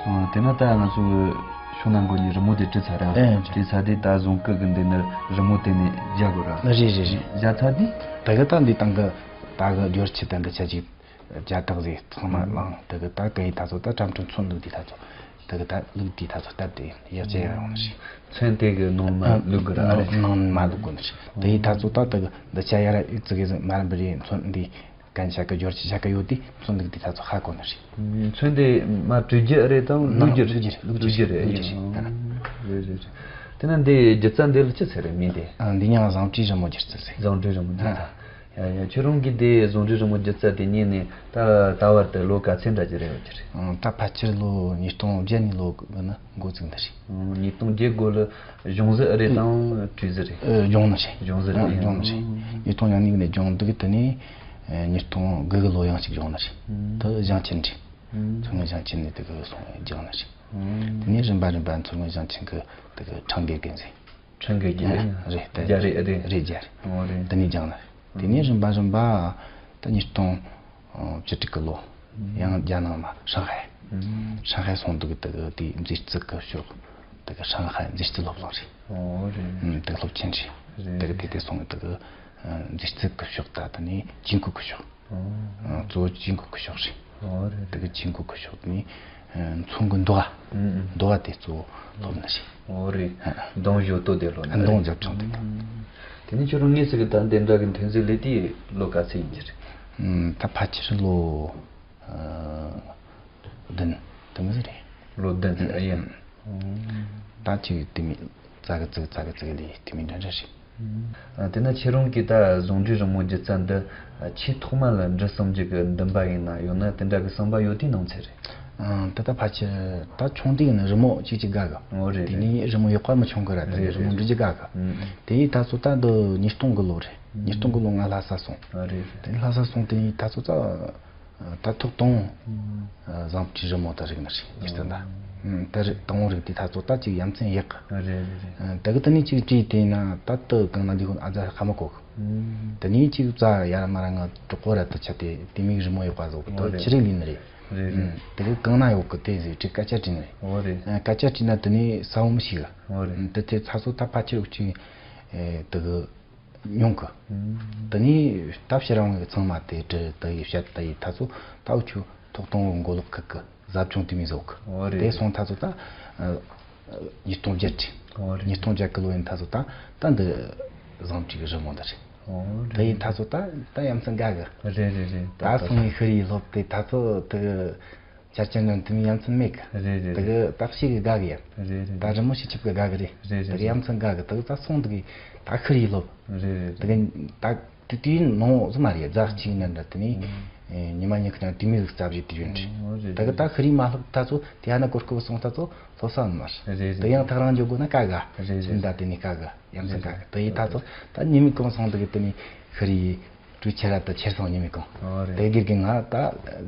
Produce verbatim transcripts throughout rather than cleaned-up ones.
ཨ། དེ་ན་ད་ང་ཚོ་ཤོ་ནང་གོ་ནི་རི་མོ་དེ་བྲིས་ཚར་ར། ཨེ། བྲིས་ཚར་དེ་ད་རྫོང་ཁུག་གི་འདི་ནི་རི་མོ་དེ་ནི་རྒྱག་དགོས་ར། རེད་རེད་རེད། རྒྱག་ཚར་དེ། ད་གི་ད་འདི་དང་གི་ད་གི་སྦྱོར་ཆུ་དང་གི་ཆ་ཅིག་རྒྱ་དག་ཟིག་ཚང་མ་བླངས། ད་གི་ད་གི་ད་ཚོ་ད་ཀྲམ་ཀྲམ་ཚོན་བླུགས་དེ་ད་ཚོ། ད་གི་ད་བླུགས་དེ་ད་ཚོ་སྟབས་དེ་ཡག་ཅན་ཡང་ཡོང་ནི་རེད། ཚོན་དེ་གི་ནང་མ་བླུགས་གི་ར། ཨ། རེད། ནང་མ་བླུགས་གོ་ནི་རེད། དེ་ད་ཚོ་ད་ད་གི་འདི་ཆ་ཡ་ར་ཨི་ཙི་གི་ཟིག་མ་ར་འབུ་རེད། ཚོན་འདི། གན་ཆ་གི་སྦྱོར་ཆུ་ཆ་གི་ཡོད་དེ་ཚོན་འདུག་དེ་ད་ཚོ་ཧ་གོ་ནི་རེད། ཚོན་དེ་མ་བྲུས་རྒྱུ་རེད་དམ་བླུགས་རྒྱུ་རེད། བླུགས་རྒྱུ་རེད། བླུགས་རྒྱུ་རེད། བླུགས་རྒྱུ་རེད། ཨ། རེད་རེད་རེད། དེ་ན་འདི་སྒྱུ་རྩལ་འདི་ལ་ཅི་ཟེར་རེད་མིང་དེ། ཨ། འདི་ཡང་བཟང་བྲིས་རི་མོ་སྒྱུ་རྩལ་ཟེར། བཟང་བྲིས་རི་མོ་སྒྱུ་རྩལ། ཨ། ཡ་ཡ། ཁྱེད་རང་གིས་འདི་བཟང་བྲིས་རི་མོ་སྒྱུ་རྩལ་དེ་རྙེད་ནས་ད་ད་བར་དུ་ལོ་ག་ཚོད་འདྲ་ཅིག་རེད་ཡོད་ཀྱི་རེད། ཨ། ད་ཕལ་ཆེར་ལོ་ཉིས་སྟོང་བརྒྱད་ནས་ལོ་གི་ན། འགོ་བཙུགས་འདི་རེད། ཉིས་སྟོང་བརྒྱད་འགོ་ལ་གཞུང་ཟིག་རེད་དང་བྲིས་ཟིག་རེད། ཨ། སྦྱོང་ནི་རེད། སྦྱོང་ཟིག་རེད། ཨ། སྦྱོང་ནི་རེད། ཉིས་སྟོང་ཉེར་གཉིས་ནས་སྦྱོང་འདུག་དེ་ནས་ཉིས་སྟོང་དགུ་གི་ལོ་ཡང་ཞིག་སྦྱོང་ནི་རེད། ད་ཞིང་ཆེན་རེད། མཚོ་སྔོན་ཞིང་ཆེན་ནས་དེ་གི་སོང་སྦྱོང་ནི་རེད། དེ་ནས་རིམ་པ་རིམ་པ་མཚོ་སྔོན་ཞིང་ཆེན་གི་དེ་གི་ཁྲིམས་དགེ་རྒན་ཟིག་ཁྲིམས་དགེ་རྒན། ཨ། རེད། དེ་རྒྱ་རེད། རེད། རེད། རྒྱ་རེད། ཨོ་རེད། དེ་ནས་སྦྱོང་ནི་རེད། དེ་ནས་རིམ་པ་རིམ་པ་ད་ཉིས་སྟོང་བཅུ་དྲུག་གི་ལོ། ཡང་རྒྱ་ནང་མ་ཧྲང་ཧའེ། ཧྲང་ཧའེ་སོང་འདུག་དེ་གི་དེ་མཛེས་རྩལ་གི་ཕྱོགས། དེ་གི་ཧྲང་ཧའེ་མཛེས་རྩལ་སློབ་གླིང་རེད། ཨོ་རེད། དེ་གི་སློབ་ཆེན་རེད། རེད། དེ་གི་དེ་དེ་སོང་དེ་གི་མཛེས་རྩལ་གི་ཕྱོགས་ད་དེ་ནས་ཇུས་འགོད་གི་ཕྱོགས། ཨོ། གཙོ་བོ་ཇུས་འགོད་གི་ཕྱོགས་རེད། ཨོ་རེད། དེ་གི་ཇུས་འགོད་གི་ཕྱོགས་དེ་ནས་ཚོང་གི་འདུ་བ། འདུ་བ་དེ་གཙོ་བོ་སློབ་ནི་རེད། ཨོ་རེད། ཨ། འདང་བརྗོད་དོ་དེ་སློབ་ནི་རེད། འདང་བརྗོད་ཆོག་དེ་དང་། དེ་ནས་ཁྱོད་རང་དངོས་སུ་གི་ད་འདི་འདྲ་གི་འཐེན་ཟིག་ལས་དེ་ལོ་ག་ཚོད་ཡིན་གྱི་རེད། ད་ཕལ་ཆེར་ལོ་བདུན་དེ་མོ་ཟིག་རེད། ལོ་བདུན་ཨ་ཡིན། ད་ཅིག་དེ་མི་ཙག་གི་ཙིག་ཙག་གི་ཙིག་ལས་དེ་མི་འདྲ་འདྲ་རེད། ཨ། དེ་ན་ཁྱེད་རང་གིས་ད་བཟང་བྲིས་རི་མོ་སྒྱུ་རྩལ་འདི་ཆེས་ཐོག་མ་ལ་འབྲི་བསམ་རྒྱུ་གི་འདུན་པ་ཡིན་ན། ཡང་ན་དེ་འདྲ་གི་བསམ་པ་ཡོད་དུས་ནང་ཚེ་རེད། ཨ། ད་ལྟ་ཕལ་ཆེར་ད་ཆུང་དུས་ནས་རི་མོ་གཅིག་གཅིག་དགའ་གི། ཨོ་རེད། དེ་ནས་རི་མོ་ཡག་པ་མི་བྱུང་གི་ར། དེ་རེད་རི་མོ་རེད། འབྲི་རྒྱུ་དགའ་གི། ཨུ། དེ་ཡིས་ད་ཚོ་ད་འདི་ཉིས་སྟོང་གི་ལོ་རེད། ཉིས་སྟོང་གི་ལོ་ང་ལྷ་ས་སོང་། ཨ་རེད། དེ་ནས་ལྷ་ས་སོང་དེ་ནས་ད་ཚོ་ད། ད་ཐོག་དང་པོ་བཟང་བྲིས་རི་མོ་ད་རིག་ནི་རེད། སྒྱུ་རྩལ་ད། ཨ། ད་རིག་དང་པོ་རིག་དེ་ད་ཚོ་ད་ཅིག་ཡ་མཚན་ཡག་གི། རེད་རེད་རེད། ད་གི་དེ་ནས་ཅིག་བྲིས་དེ་ན་ད་དུ་གང་ན་འདི་ཁོ་ཨ་ཛ་ཧ་མ་གོ་གི། ཨ། དེ་ནས་ཅིག་རྩ་ཡར་མར་ང་གྲོགས་པོ་ར་ད་ཆ་དེ་དེ་མིག་རི་མོ་ཡག་པ་བཟོ་གི། ད་ཨོ་རེད། ཅི་རིག་ལི་ནི་རེད། རེད་རེད། ཨ། དེ་གི་གང་ན་ཡོད་གི་དེ་ཟེར་བྲིས་སྐད་ཆ་དྲིས་ནི་རེད། ཨོ་རེད། ཨ། སྐད་ཆ་དྲིས་ན་དེ་ནས་ས་བོ་མི་ཤེས་གི། ཨོ་རེད། ཨ། དེ་དེ་ཚ་ཚོ་ད་ཕལ་ཆེར་འུ་ཅིག་དེ་གི། མྱོང་གི། ཨུ། དེ་ནས་ད་ཕྱི་རང་གི་ཚང་མ་དེ་དྲི་དེ་ཡི་བཤད་དེ་ཡི་ད་ཚོ་ད་འུ་ཆོ་ཐོག་དང་པོ་མགོ་ལོག་ཁུག་གི་ཟབ་སྦྱོང་དེ་མི་བཟོ་གི། ཨོ་རེད། དེ་སོང་ད་ཚོ་ད་ཨ་ཉིས་སྟོང་བརྒྱད་ཅིག་ཨོ་རེད། ཉིས་སྟོང་བརྒྱད་གི་ལོ་ཡིན་ད་ཚོ་ད་ད་འདི་བཟང་བྲིས་གི་རི་མོ་འདི་རེད། ཨོ་རེད། དེ་ཡིན་ད་ཚོ་ད་ད་ཡ་མཚན་དགའ་གི། རེད་རེད་རེད། ད་སོང་ངས་ཤི་རིའི་སློབ་དེ་ད་ཚོ་དེ་གི། ཆར་ཅན་ནང་དུ་མི་ཡ་མཚན་མེད་གི། རེད་རེད། དེ་གི་ད་ཤི་གི་དགའ་གི་ཡ། རེད་རེད། ད་རི་མོ་ཤི་ཆིབ་གི་དགའ་གི་རེད། རེད་རེད། དེ་གི་ཡ་མཚན་དགའ་གི། དེ་གི་ད་སོང་དེ་གི་ད་ཤི་རིའི་སློབ། རེད་རེད། དེ་གི་ད་དུས་དུས་ནང་ཟི་མ་རེད། རྫ་གཅིག་ནས་འདྲ་དེ་ནས་ཉི་མ་ཉི་ཁ་ནང་དུས་མི་ཟིག་རྩ་བཞི་དུས་ཡོད་རེད། ཨོ་རེད། དེ་གི་ད་ཤི་རིའི་མ་སློབ་ད་ཚོ་དེ་ཡ་ན་གོ་སྐབས་སོང་ད་ཚོ་སློབ་ས་ནི་མ་རེད། རེད་རེད། དེ་ཡང་ཐག་རང་འཇོག་དགོས་ན་དགའ་གི། རེད་རེད། སེམས་ད་དེ་ནས་དགའ་གི། ཡ་མཚན་དགའ་གི། དེ་ཡི་ད་ཚོ་ད་ཉི་མའི་གུང་སོང་དེ་གི་དེ་ནས་ཤི་རིའི། གྲོས་ཆེ་ར་ད་ཁྱེར་སོང་ཉི་མའི་གུང་། ཨོ་རེད། དེ་དགེ་རྒན་ང་ད་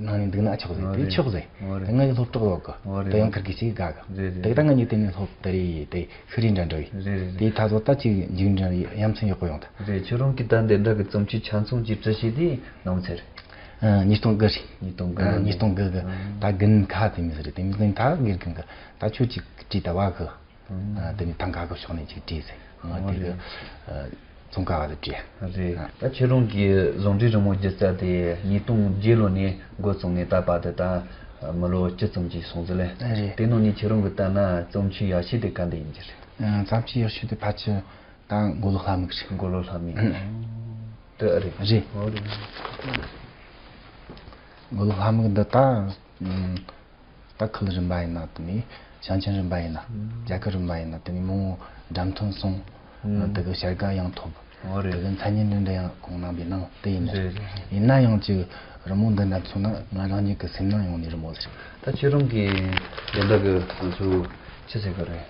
ནང་ནས་འདུག་ན་ཆོག་ཟེར། ཨོ་དེ་རེད། ཆོག་ཟེར། ཨོ་རེད། དེ་ང་ཡི་སློབ་གྲོགས་ཡོད་གི། ཨོ་རེད། དེ་ཡང་ཁིར་གི་ཞིག་དགའ་གི། རེད་རེད། དེ་ད་ང་གཉིས་དེ་ནས་སློབ་དེ་རེད་དེ་ཤི་རི་འདྲ་འདྲ་ཡིན། རེད་རེད། དེ་ད་ཚོ་ད་ཅིག་འཇིག་འདྲ་ཡ་མཚན་ཡག་པོ་ཡོང་ད། རེད། ཁྱོད་རང་གིས་ད་འདི་འདྲ་གི་རྩོམ་ཆོས་ཆ་ཚང་ཅིག་བྲིས་ཤེས་དེ་ནང་ཚེ་རེད། ཨ། ཉིས་སྟོང་དགུ་རེད། ཉིས་སྟོང་དགུ། ཨ། ཉིས་སྟོང་དགུ་གི། ཨ། ད་དགུན་ཁ་དེ་མི་ཟེར་རེད། དེ་མི་ཟེར་ད་དགེ་རྒན་གི་ད་ཁྱོད་ཅིག་བྲིས་ད་བ་གི། ཨ། དེ་ནས་ཐང་ག་གི་ཕྱོགས་ནས་ཅིག་བྲིས་ཟེར། ཨ། ཨོ་དེ་གི། རེད། ཨ། ཙོང་ཁ་བ་དེ་བྲིས། རེད། ཨ། ད་ཁྱེད་རང་གིས་བཟང་བྲིས་རི་མོ་སྒྱུ་རྩལ་དེ་ཉིས་སྟོང་བརྒྱད་ལོ་ནས་འགོ་བཙུགས་ནས་ད་བར་དུ་ད་མི་ལོ་བཅུ་ཙམ་ཅིག་སོང་ཟེར་ལེ། རེད། དེ་ནང་ནས་ཁྱེད་རང་གིས་ལྟ་ན་རྩོམ་ཆོས་ཡག་ཤོས་དེ་ག་འདྲ་ཡིན་གྱི་རེད། ཨ། རྩོམ་ཆོས་ཡག་ཤོས་དེ་ཕལ་ཆེར་ད་མགོ་ལོག་ལྷ་མིག་རེད། མགོ་ལོག་ལྷ་མིག་ཨ། དེ་རེད། རེད། ཨོ་རེད། མགོ་ལོག་ལྷ་མིག་འདི་ད། ཨ། ད་ཁུལ་རིམ་པ་ཡིན་ན་དེ་ནས་ཞིང་ཆེན་རིམ་པ་ཡིན་ན། ཨ། རྒྱལ་ཁབ་རིམ་པ་ཡིན་ན་དེ་ནས་མང་བོ་འགྲེམས་སྟོན་སོང་། ཨ། དེ་གི་བྱ་དགའ་ཡང་ཐོབ། ཨོ་རེད། དེ་གི་མཚན་སྙན་འདི་འདྲ་ཡང་གོང་ན་འབུལ་གནང་དེ་ཡིན་ནི་རེད། རེད་རེད། ཡིན་ན་ཡང་ཅིག་རི་མོ་འདི་འདྲ་མཚོན་ན་ང་རང་ཉིད་ཀྱི་སེམས་ནང་ཡོང་ནི་རི་མོ་ཟེར། ད་ཁྱེད་རང་གིས་འདི་འདྲ་གི་ང་ཚོ་ཅི་ཟེར་གི་རེད།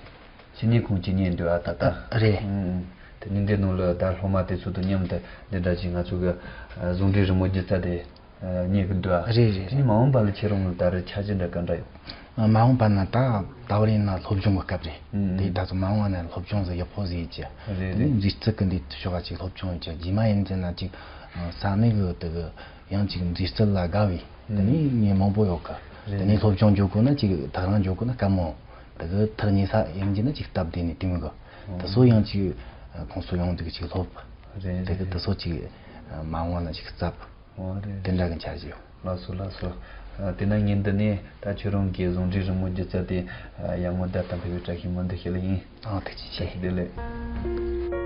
ཕྱི་ཉིན་ཁོང་ཅི་ཉིན་འདོད་ཨ་ད་ལྟ། རེད། ཨང་། དེ་ནི་འདི་ནང་ལ་ད་སློབ་མ་དེ་ཚོ་དང་མཉམ་དུ་འདི་འདྲ་ཅིག་ང་ཚོ་གི་ཨ་བཟང་བྲིས་རི་མོ་སྒྱུ་རྩལ་དེ་ཨ་རྙེད་གི་འདུག་ཨ། རེད་རེད། དེ་ནི་མ་འོངས་པ་ལ་ཁྱེད་རང་ལ་ད་རེས་འཆར་གཞི་འདྲ་ག་འདྲ་ཡོད། ཨ། མ་འོངས་པ་ན་ད་ད་བར་ཡིན་ན་སློབ་སྦྱོང་གི་སྐབས་རེད། ཨང་། དེ་ད་ཚོ་མ་འོངས་པ་ན་སློབ་སྦྱོང་ཟིག་ཡག་པོ་ཟིག་ཡེད་ཀྱི། རེད་དེ་ནི་རེད། མཛེས་རྩལ་གི་འདི་ཕྱོགས་ཀ་ཅིག་སློབ་སྦྱོང་ཡེད་ཀྱི། རྗེས་མ་ཡིན་ཟེར་ན་ཅིག་ཨ་ས་གནས་གི་དེ་གི་ཡང་ཅིག་མཛེས་རྩལ་ལ་དགའ་བའི་དེ་ནི་ཨང་མི་མང་པོ་ཡོད་གི། རེད། དེ་ནས་སློབ་སྦྱོང་འཇོག་དགོས་ན་ཅིག་ཐག་རིང་འཇོག་དགོས་ན་དཀའ་མོ། དེ་གི་ཐག་ཉེ་ས་ཡིན་གྱི་ན་ཅིག་སྟབས་བདེ་ནས་དེ་མོ་གི། དེ་ཚོ་ཡང་ཅིག་ཁོང་ཚོ་ཡོང་དུས་ཅིག་སློབ། རེད། དེ་གི་རེད། དེ་ཚོ་ཅིག་མ་འོངས་ན་ཅིག་སྟབས། ཨོ་རེད། དེ་འདྲ་གི་འཆར་གཞི་ཡོད། ལགས་སོ། ལགས་སོ། ཨ། དེ་ན་ངས་འདི་ནས་ད་ཁྱོད་རང་གི་ཟུང་འབྲེལ་རི་མོ་སྒྱུ་རྩལ་དེ། ཨ། ཡར་ངོ་བརྡ་དང་ཕེབས་པའི་བཀྲ་ཤིས་སྨོན་འདུན་ཞུ་ལེ་ཡིན། ཨང་། ཐུགས་རྗེ་ཆེ། བཀྲ་ཤིས་བདེ་ལེགས།